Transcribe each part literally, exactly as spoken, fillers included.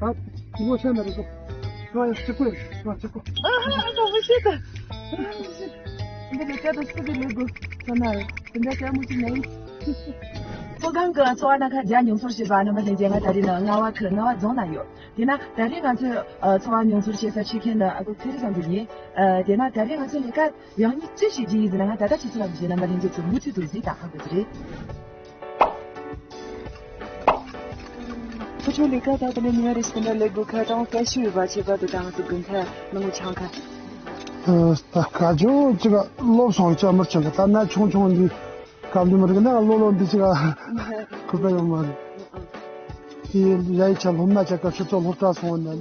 ཨ། ངོ་ཤེས་ན་རེད་གོ། ང་ཡང་གཅིག་པོ་ཡིན། ང་གཅིག་པོ། ཨ་ཧ། ཨ་ཧ། མི་ཤེས་ད། འདི་ལས་ཀ་དང་སུ་གི་ལས་དགོས་ས་ན་རེད། དེ་འདྲ་ལྟད་མོ་ཅིག་ནས་ཡིན། ཚོགས་ཁང་གི་ཚོགས་པ་ནང་ཁ་རྒྱ་མྱོང་ཚོར་བྱེད་པ་རྣམ་པ་ལྷན་རྒྱས། ང་ད་རེས་ནི་རྔ་བ་ཁུལ་རྔ་བ་རྫོང་ན་ཡོད། དེས་ན་ད་རེས་ང་ཚོའི་ཨ་ཚོགས་པ་མྱོང་ཚོར་བྱེད་ས་ཁྲིད་མཁན་ནི་ཨ་ཁུ་ཚེ་རིང་ལྷ་མཛེས་ཡིན། ཨ་དེས་ན་ད་རེས་ང་ཚོའི་ལས་ཀ་ཡང་སྙིང་ཅི་ཞིག་བགྱིས་ཡིན་ཟེར་ན། ང་ད་ལྟ་ཁྱེད་ཚོ་ལ་བཞེས་རྣམ་པ་ལྷན་རྒྱས་ཚོ་མུ་མཐུད་དུ་གཟིགས་དང་ཧ་གོ་གི་རེད། ཁོ་ཚོའི་ལས་ཀ་ད་ལྟ་ནས་ཉིན་རེ་ཞིག་ན་ལས་དགོས་ཁ་དང་སྐད་ཤུགས་ཡོད་པ་བྱེད་པ་དེ་དང་དུ་དགོས་ཁ་ནང་ཆང་ཁ། ཨ། ད་ག་ཅུང་ཅིག་ལོབས་སོང་ཅག་མར་ཆང་ཁ་ད་ན་ཆུང་ཆུང་འདི་སྐབས་འདི་མ་རིག་ན་ལོ་ལོ་འདི་ཅིག་ཁུ་པ་ཡོང་མ་རེད། དེ་ལས་ཆ་སློབ་མ་ཆ་ག་ཆུ་ཚོད་སློབ་གྲྭ་སོང་ནས་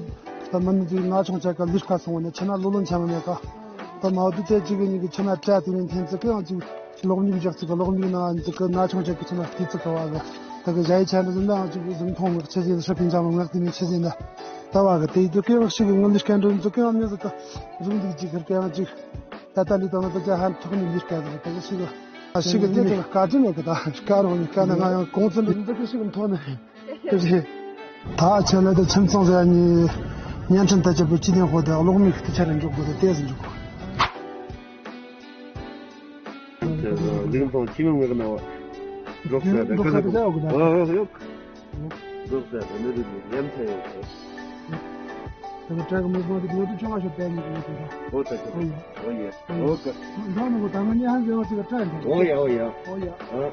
ད་མི་ནི་ཅིག་ན་ཆུང་ཆ་ག་ལུས་ཀ་སོང་ནས་ཆ་ན་ལོ་ལོ་ཆ་མ་མེད་ཀ། ད་མ་བུ་དེ་ཅིག་གི་ཉིད་ཀྱི་ཆ་ན་བཀྲ་དེ་ནས་འཐེན་ཚིག་གི་ཡང་ཅིག་གློག་མིག་རྒྱག་ཚིག་གི་གློག་མིག་ནང་ཅིག་གི་ན་ཆུང་ཆ་གི་ཆ་ན་བལྟས་ཚིག་གི་བ་གི་ད་གི་ཞ་ཡི་ཆ་ན་ཟིན་ན་ཅིག་གཟིམ་མཐོང་ངག་ཆ་ཟིན་ཧྲི་པིན་ཅང་ངག་དེ་ནས་ཆ་ཟིན་ན་ད་བ་གི་དེ་དུ་གི་ཡང་ཞིག་གི་ངི་ལུས་ཀ་འགྲོ་ཚིག་གི་ཡང་མི་ཟིག་གི་རུང་འདུག་ཅིག་གི་ཀ་ཡང་ཅིག་ད་ལྟ་ལུས་དང་ད་ཅག་ཧན་ཐོག་ནས་ལུས་ཀ་ཟིག་ད་གི་ཞིག་གི་ཞིག་གི་ལུས་ཀ་ཅིག་མེད་གི་ད་ཀ་རོ་ནི་ཀ་ན་ང་ཡང་གོང་ཚུན་འདུག་གི་ཞིག་གི་མཐོང་ནས། རེད། ད་ཆེད་ལས་དེ་ཁྱིམ་ཚང་ཟེར་ནི་བརྙན་འཕྲིན་ལྟ་བྱེད་པའི་སྤྱི་དོན་སྐོར་དེ་གློག་མིག་དེ་ཆ་ནས་འཇོག་དགོས་དེ་ཏོག་ཙམ་འཇོག་དགོས། ལིང་ཐོང་ཁྱི་མི་ངག་ན་བ། འབྲོག་ཟེར་དེ་འབྲོག་ཟེར་དེ་ཡོད་གི་ན། ཨ་ཡོད། འབྲོག་ཟེར་དེ་མི་རིགས་ཀྱི་ཉམས་ཆེ་ཡོད་གི། དེ་ནི་བྲག་གི་མི་ཚང་གི་དུས་དུ་ཆུང་བ་ཤོད་པའི་མི་གི་མི་ཚང་། ཨོ་ད་ད། ཨོ་ཡ། ཨོ་ཡ། ཨོ་ཀ། འདྲ་ནི་གོ་ད་ང་ཉི་ཧན་ཟེར་བ་ཅིག་ག་བྲག་འདི། ཨོ་ཡ་ཨོ་ཡ། ཨོ་ཡ། ཨ།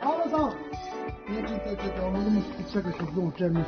ཨ་མ་སང་། ངས་ཅིག་ད་ཅིག་ད་ང་མི་ཅིག་ཆ་ག་ཤོག་ལོང་སྤྲད་མི།